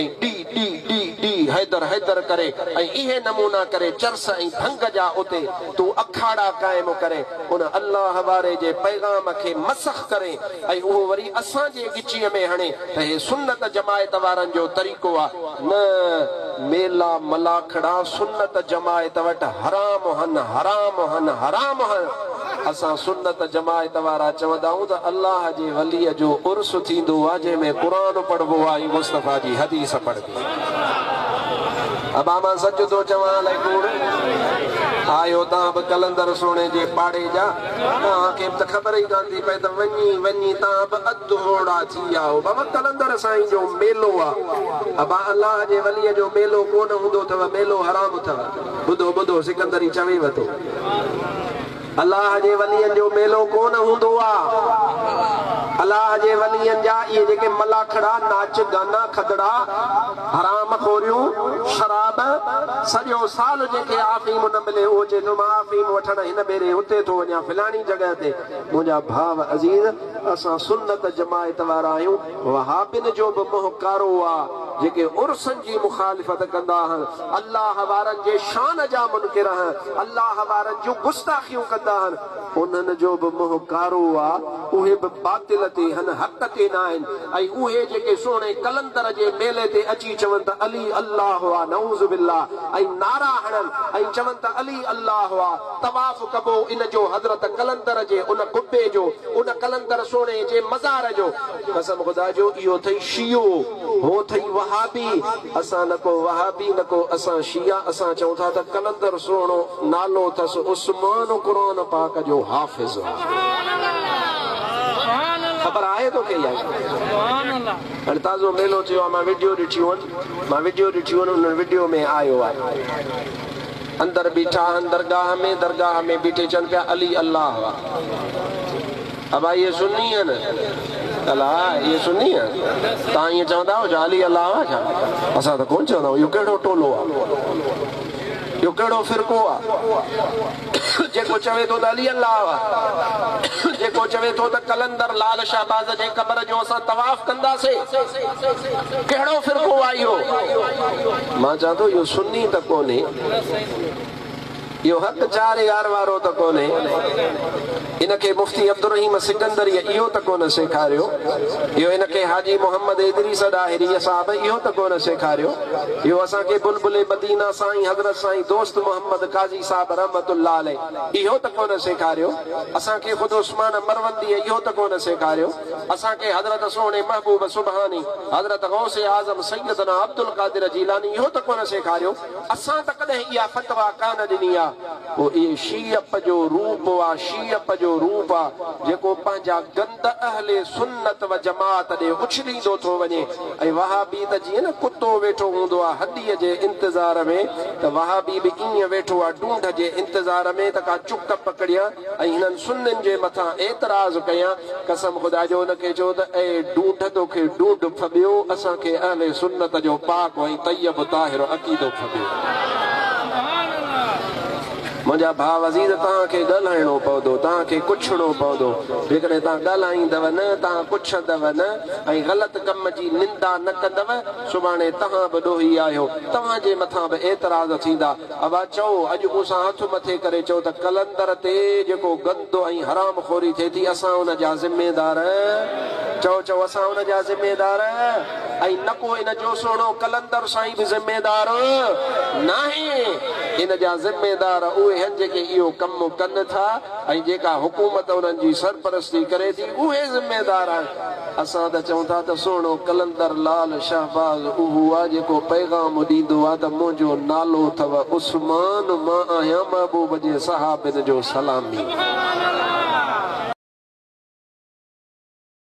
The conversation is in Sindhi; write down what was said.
۽ D D D D Haider Haider ڪري ۽ اهي نمونا ڪري چرس ۽ ڀنگ جا اتي تون اکاڙا قائم ڪري ان الله واري جي پيغام کي مسخ ڪرين ۽ اهو وري اسان جي ڳچيء ۾ هڻين ته هي سنت جماعت وارن جو طريقو آ نه ميلا ملاکڙا سنت جماعت وٽ حرام هن حرام هن حرام هن اسان سنت جماعت وارا چوندا آهيون ته الله جي ولي جو عرس ٿيندو آ جنهن ۾ قرآن پڙهبو آ ۽ مصطفيٰ جي حديث پڙهبي آ. ابا مان سچ ٿو چوان الائي ڪوڙ. آهيو توهان به قلندر سهڻي جي پاڙي جا توهان کي به ته خبر ئي ڪانه ٿي پئي ته وڃي وڃي توهان به اڌ هوڙا ٿي ويا آهو. بابا قلندر سائين جو ميلو آ. ابا الله جي ولي جو ميلو ڪونه هوندو اٿو ميلو حرام اٿو. ٻڌو ٻڌو سڪندري چويو ٿو. الله جي ولين جو ميلو ڪونه هوندو آ. الله جي ولين جا اهي جيڪي ملاکڙا، ناچ گانا، کدڙا، حرام خوريون، شراب، سڄو سال جنهن کي آفيم نه ملي اهو چئي ٿو مان آفيم وٺڻ هن ڀيري هتي ٿو وڃان فلاڻي جڳهه تي. منهنجا ڀاء عزيز! اسان سنت جماعت وارا آهيون، وهابين جو به منهن ڪارو آ، جيڪي عرسن جي مخالفت ڪندا آهن، الله وارن جي شان جا منڪر آهن، الله وارن جون گستاخيون ڪندا آهن، انهن جو به منهن ڪارو آ، اهي به باطل تي هن حق تي ناهن ۽ اهي جيڪي سهڻي قلندر جي ميلي تي اچي چون ته علي الله آ نعوذ بالله ۽ نعرا هڻن ۽ چون ته علي الله آ طواف ڪبو ان جو حضرت قلندر جي ان قبي جو ان قلندر سهڻي جي مزار جو قسم خدا جو اهو اٿئي شيعو هو اٿئي وهابي اسان نه ڪو وهابي نه ڪو اسان شيعا اسان چئون ٿا ته قلندر سهڻو نالو اٿس عثمان قرآن پاڪ جو حافظ آ خبر آهي توکي اها هاڻي تازو ميلو ٿيو آ مان وڊيو ڏٺيون هن مان وڊيو ڏٺيون هن انهن وڊيو ۾ آيو آ اندر بيٺا آهن درگاهه ۾ درگاهه ۾ بيٺي چون پيا علي الله آ. ابا اهي سني آهن. الا اهي سني آهن. توهان ائين چوندا آهيو ڇا علي الله آ ڇا؟ اسان ته ڪونه چوندا آهيون. اهو ڪهڙو ٽولو آ؟ اهو ڪهڙو فرقو آ؟ جيڪو چوي ٿو ته علي الله آ. جيڪو چوي ٿو ته قلندر لال شهباز جي قبر جو اسان طواف ڪنداسين. ڪهڙو فرقو آ اهو؟ مان چوان ٿو اهو سني ته ڪونهي. اهو حق چار يار وارو ته ڪونهي. ان کي مفتي عبدالرحيم سڪندريء اهو ته ڪونه سيکاريو. اهو ان کي حاجي محمد ادريس ڏاهريء صاحب اهو ته ڪونه سيکاريو. اهو اسان کي بلبل مدينه سائين حضرت سائين دوست محمد قاضي صاحب رحمة الله عليه اهو ته ڪونه سيکاريو. اسان کي خود عثمان مرونديء اهو ته ڪونه سيکاريو. اسان کي حضرت سهڻي محبوب سبحاني حضرت غوث اعظم سيدنا عبدالقادر جيلاني اهو ته ڪونه سيکاريو. اسان ته ڪڏهن اها فتويٰ ڪانه ڏني آ. پوء اهي شيعپ جو روپ آ، شيعپ جو روپ آ، جيڪو پنهنجا گند اهل سنت و جماعت ڏي اڇليندو ٿو وڃي ۽ وهابي ته جيئن نه ڪتو ويٺو هوندو آ هڏيء جي انتظار ۾ ته وهابي به ائين ويٺو آ ڊونڍ جي انتظار ۾ ته ڪا چڪ پڪڙيان ۽ هنن سنين جي مٿان اعتراض ڪيان، قسم خدا جو ان کي چئو ته اي ڊونڍ توکي ڊونڍ ڦٻيو، اسان کي اهل سنت جو پاڪ ۽ طيب طاهر عقيدو ڦٻيو. منهنجا ڀاء عزيز توهان کي ڳالهائڻو پوندو، توهان کي ڪڇڻو پوندو، جيڪڏهن توهان ڳالهائيندؤ نه، توهان ڪڇندؤ نه ۽ غلط ڪم جي نندا نه ڪندؤ، سڀاڻي توهان به ڏوهي آهيو، توهان جي مٿان به اعتراض ٿيندا. ابا چئو، اڄ مون سان هٿ مٿي ڪري چئو ته قلندر تي جيڪو گند ۽ حرام خوري ٿئي ٿي اسان ان جا ذميدار؟ چئو چئو اسان ان جا ذميدار؟ ۽ نه ڪو ان جو سهڻو قلندر سائين به ذميدار ناهي. ان جا ذميدار اهي هن جيڪي اهو ڪم ڪن ٿا ۽ جيڪا حڪومت انهن جي سرپرستي ڪري ٿي اهي ذميدار آهن. اسان ته چئون ٿا ته سهڻو قلندر لال شهباز اهو آ جيڪو پيغام ڏيندو آ ته منهنجو نالو اٿو عثمان مان آهيان محبوب جي صحابين جو سلامي.